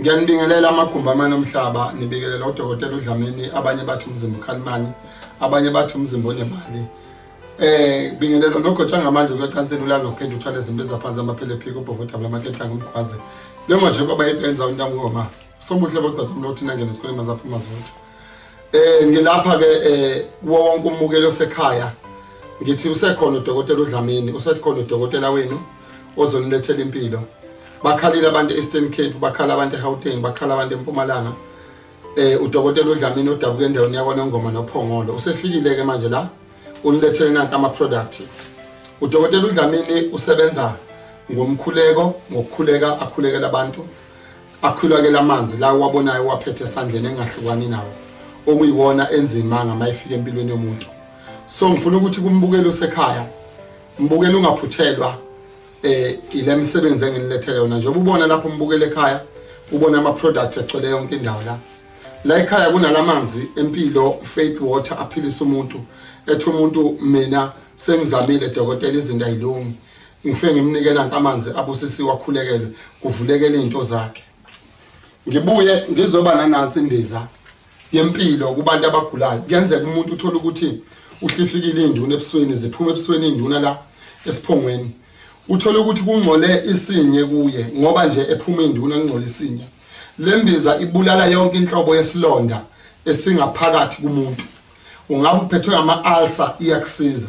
Ngiyanibingelela amagumbi amane omhlaba, nibingelela uDokotela uDlamini, abanye bathi umzimba ukhalimani, abanye bathi umzimba onemali. Bingelelo nogotsha ngamandla ukuyocansini ulalo uqeda uthwale izimbiza phansi amaphele phiko ubhovoda lamaketanga umkhwazi. Leyo manje kwaba yenza untangoma. Sobuhle bogcotha umuntu othi nangena esikoleni mazaphuma zodwa. Ngilapha ke kuwo wonke ummukeli osekhaya. Ngithi usekhona uDokotela uDlamini, usekhona udokotela wenu ozonilethela impilo. Bakhalile abantu e-Eastern Cape, bakhala abantu eGauteng, bakhala abantu eMpumalanga. Udokotela uDlamini odabuka endaweni yakwaNongoma noPhongolo usefikile ke manje la unilethele nanka ama product. Udokotela uDlamini usebenza ngomkhuleko, ngokukhuleka akhulekela abantu, akhulekela amanzi la wabonayo waphethe esandleni engahlukani nawo, okuyiwona enzima ngamayifika empilweni yomuntu. So ngifuna ukuthi kumbukeli osekhaya, mbukeli ungaphuthelwa ile misebenzi enginilethele yona. Njengoba ubona lapho umbukeli ekhaya, ubona ama product egcwele yonke indawo la. La ekhaya kunalamanzi empilo, Faith Water, aphilisa umuntu. Ethi umuntu mina sengizamile dokotela, izinto ayilungi. Ngifike ngimnike nanka amanzi abusisiwe, akhulekelwe, kuvulekele izinto zakhe. Ngibuye ngizoba nanansi imbiza yempilo kubantu abagulayo. Kuyenzeka umuntu uthola ukuthi uhlifikile induna ebusweni, ziphuma ebusweni induna la esiphongweni. Uthola ukuthi kungcole isinye kuye ngoba nje ephuma induna kungcole isinye. Lembiza ibulala yonke inhlobo yesilonda esingaphakathi kumuntu. Ungabe uphethwe ama-ulcer, iyakusiza.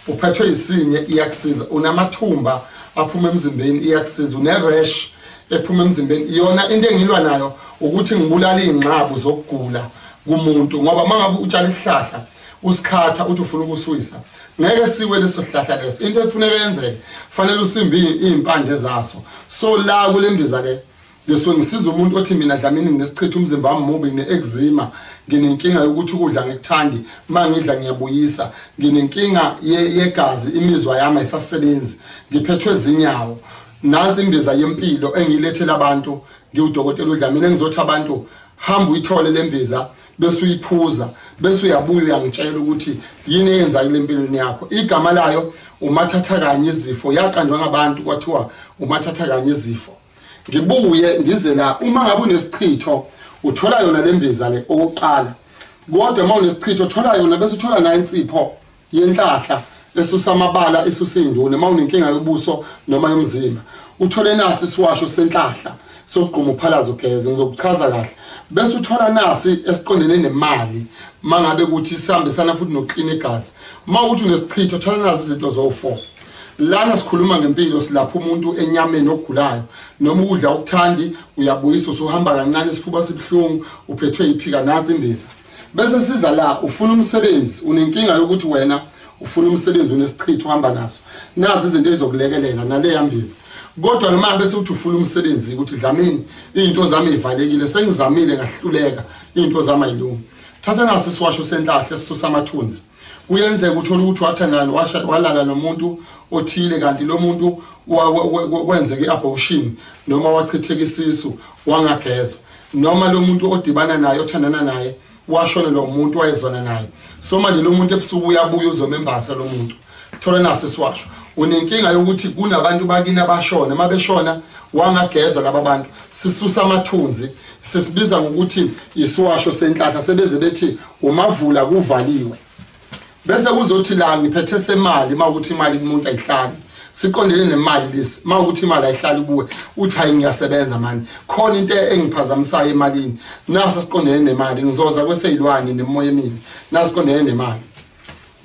Uphethwe isinye, iyakusiza. Unamathumba aphuma emzimbeni, iyakusiza. Une-rash ephuma emzimbeni. Yona into engilwa nayo ukuthi ngibulala iy'ngxabu zokugula kumuntu, ngoba uma ngabe utshala isihlahla usikhatha uthi ufuna ukusiwisa, ngeke siwe leso sihlahla leso. Into ekufuneka yenzeke, kufanele usimbe iy'mpande zaso. So la kule mbiza ke ngisuke ngisiza umuntu othi mina Dlamini nginesichitho, umzimba wami mubi, ngine-eczema, nginenkinga yokuthi ukudla ngikuthandi, uma ngidla ngiyabuyisa, nginenkinga yegazi, imizwa yami ayisasebenzi, ngiphethwe zinyawo. Nansi imbiza yempilo engiyilethela abantu, ngiwudokotela uDlamini, engizothi abantu hamba uyithole le mbiza bese uyiphuza, bese uyabuya uyangitshela ukuthi yini eyenza kule mpilweni yakho. Igama layo umathatha kanye izifo, yaqanjwa ngabantu kwathiwa umathatha kanye izifo. Ngibuye ngize la, uma ngabe unesichitho uthola yona le mbiza le okokuqala. Kodwa uma unesichitho thola yona bese uthola nayo insipho yenhlahla esusa amabala, esusa induna. Uma unenkinga yobuso noma yomzimba, uthole nasi isiwasho senhlahla sokugquma uphalazo ugeze, ngizokuchaza kahle. Bese uthola nasi esiqondene nemali, mangabe ukuthi sihambisana futhi nokuklina igazi. Uma uthi unesichitho thola nazi izinto zowu-4. Lana sikhuluma ngempilo, silapha umuntu enyameni ogulayo, noma ukudla okuthandi uyabuyisa, usuhamba kancane, isifuba sibuhlungu, uphethwe iphika, nansi imbiza. Bese siza la, ufuna umsebenzi, unenkinga yokuthi wena ufuna umsebenzi, unesichitho uhamba naso, nazi izinto ezizokulekelela naleya mbiza. Kodwa noma bese uthi ufuna umsebenzi, ukuthi Dlamini izinto zami ivalekile, sengizamile ngahluleka, izinto zami ayilungi, thatha nasi isiwasho senhlahla esisusa amathunzi. Kuyenzeka uthola ukuthi wathandana walala nomuntu othile, kanti lo muntu kwenzeka i-abortion noma wachitheka isisu wangagezwa, noma lo muntu odibana naye othandana naye washonelwa umuntu wayezwana naye. So manje lo muntu ebusuku uyabuya uzomembasa lo muntu, thola naso isiwasho. Unenkinga yokuthi kunabantu bakini abashona, uma beshona wangageza laba bantu, sisusa amathunzi, sisibiza ngokuthi isiwasho senhlahla, sebeze bethi umavula kuvaliwe. Bese kuzothi la ngiphethe semali, uma ukuthi imali kumuntu ayihlali, siqondene nemali lesi. Uma ukuthi imali ayihlali kuwe, uthi hayi ngiyasebenza mani, khona into engiphazamisayo emalini, nasi siqondene nemali. Ngizoza kweseyilwane nemoya emibi, nasi siqondene nemali.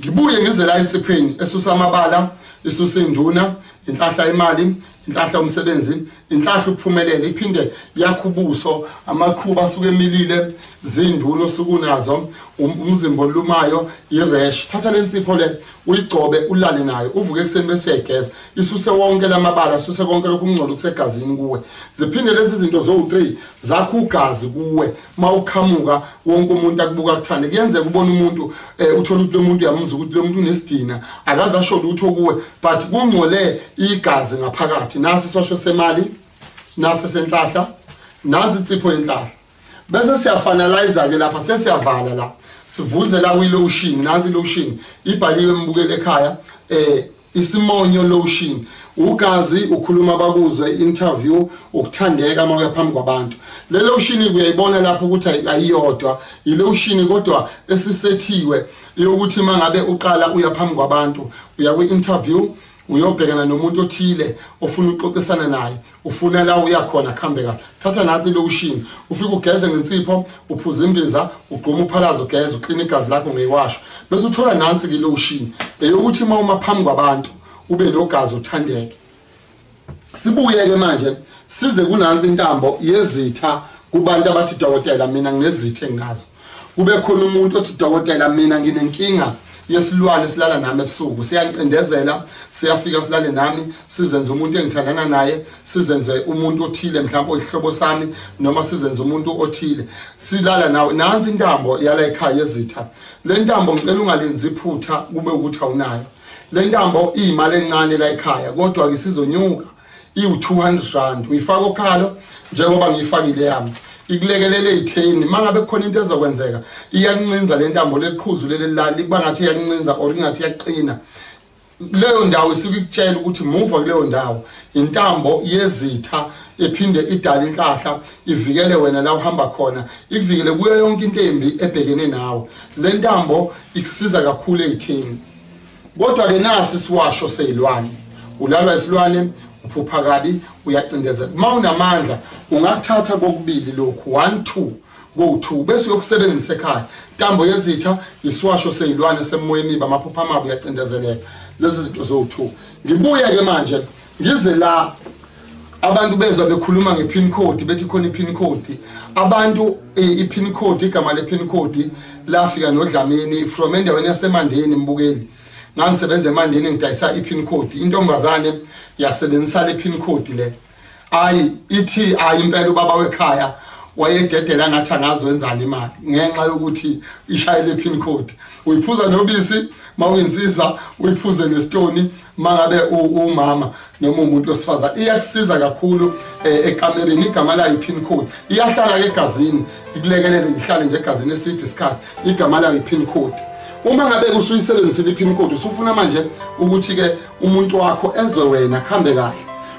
Ngibuye ngize la ensiphini esusa amabala, isusa induna, inhlahla imali, inhlahla umsebenzi, inhlahla uphumelele, iphinde yakha ubuso, amaqhuba asuke emilile, zinduna osukunazo, umzimba olumayo, i-rash. Thatha le nsipho le uyigcobe ulale nayo, uvuke ekuseni bese uyayigeza, isuse wonke lamabala, isuse konke lokhu kungcola okusegazini kuwe. Ziphinde lezi zinto zowu-3 zakho ugazi kuwe, uma uqhamuka wonke umuntu akubuka akuthande. Kuyenzeka ubone umuntu uthole ukuthi lo muntu uyamuzwa ukuthi lo muntu unesidina, akaze asho lutho kuwe, but kungcole igazi ngaphakathi. Nasi isosho semali, nasi senhlahla, nansi insipho yenhlahla. Bese siyafinalize ke lapha, sesiyavala la, sivuze la kwi-lotion. Nansi i-lotion ibhaliwe, mbukele ekhaya. Isimonyo lotion, ugazi, ukhuluma bakuzwe, interview, ukuthandeka uma uya phambi kwabantu. Le lotion uyayibona lapho ukuthi ayiyodwa, ilotion kodwa esisethiwe yokuthi mangabe uqala uya phambi kwabantu, uya kwi-interview, uyobhekana nomuntu othile ofuna ukuxoxisana naye, ufuna la uya khona kuhambe kahle, thatha nansi ilotion, ufike ugeze ngensipho, uphuze imbiza, ugquma uphalaze, ugeze, uklina igazi lakho ngekwasho, bese uthola nansi ilotion eyokuthi uma uma phambi kwabantu ube nogazi uthandeke. Sibuye ke manje size kunansi intambo yezitha kubantu abathi dokotela mina nginezitha enginazo. Kube khona umuntu othi dokotela mina nginenkinga yesilwane silala nami ebusuku, siyangicindezela, siyafika silale nami, sizenze umuntu engithandana naye, sizenze umuntu othile mhlawumbe oyihlobo sami, noma sizenze umuntu othile silala nawe. Nansi intambo yala ekhaya yezitha. Le ntambo ngicela ungalenzi iphutha kube ukuthi awunayo. Le ntambo iyimali encane la ekhaya, kodwa ke sizonyuka iwu-200 rand. Uyifaka okhalo njengoba ngiyifakile yami, ikulekelele ey'theni. Uma ngabe kukhona into ezokwenzeka, iyancinza le ntambo, leqhuzu leli lali kuba ngathi iyancinza or ingathi iyaqina leyo ndawo, isuke ikutshela ukuthi muva kuleyo ndawo. Intambo yezitha ephinde idale inhlahla, ivikele wena la uhamba khona, ikuvikele kuyo yonke into embi ebhekene nawe. Le ntambo ikusiza kakhulu ey'theni. Kodwa-ke nasi isiwasho sey'lwane, ulalwa isilwane, uphupha kabi, uyacindezela. Uma unamandla ungakuthatha kokubili lokhu, 1 2 ko-2, bese uyokusebenzisa ekhaya. Ntambo yezitha, isiwasho sey'lwane semoya emibi, amaphupha amabi, uyacindezeleka, lezi zinto zowu-2. Ngibuye-ke manje ngize la abantu bezwa bekhuluma nge-pin code, bethi khona i-pin code. Abantu i-pin code, igama le-pin code lafika noDlamini from endaweni yaseMandeni. Mbukeli, ngangisebenza eMandeni, ngidayisa i-pin code. Intombazane yasebenzisa le pin code le, ayi ithi ayi impela ubaba wekhaya wayededela ngathi angazwenzani imali ngenxa yokuthi ishayele pin code. Uyiphuza nobisi mawuyinsizwa, uyiphuze nesitoni mangabe umama noma umuntu wesifazane. Iyakusiza kakhulu ekamereni. Igama layo i-pin code, iyahlala ke egazini, ikulekelele, ihlale nje egazini eside isikhathi. Igama layo i-pin code. Uma ngabe usuyisebenzisile i-pin code, usufuna manje ukuthi ke umuntu wakho ezwe wena, kuhambe kahle,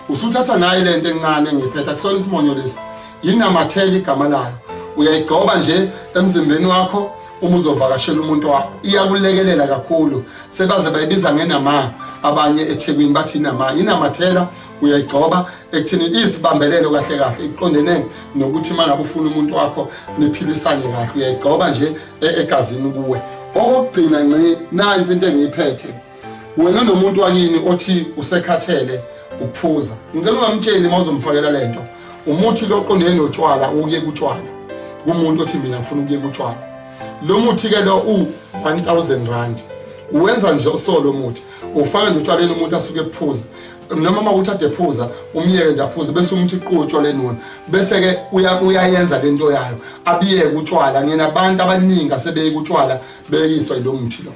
usuthatha naye lento encane engiphethe, akusona isimonyo lesi, yinamathela igama layo, uyayigcoba nje emzimbeni wakho uma uzovakashela umuntu wakho, iyakulekelela kakhulu. Sebaze bayibiza ngenama abanye eThekwini, bathi inama, inamathela, uyayigcoba ekuthini isibambelelo kahle kahle iqondene nokuthi uma ngabe ufuna umuntu wakho niphilisane kahle, uyayigcoba nje egazini kuwe. Okokugcina ngci, nansi into engiyiphethe. Wena nomuntu wakini othi usekhathele ukuphuza, ngicela ungamtsheli uma uzomfakela lento. Umuthi lo oqondene notshwala, ukuyeka utshwala, kumuntu othi mina ngifuna ukuyeka utshwala. Lo muthi ke lo u-1000 rand, uwenza nje solo muthi, ufaka nje utshwaleni umuntu asuke ephuza, noma uma kuthi ade ephuza umyeke nje aphuze, bese umuthi qu utshwaleni wona, bese-ke uyayenza lento yayo, abiyeke utshwala. Nginabantu abaningi asebeyeka utshwala, beyekiswa yilo muthi lo.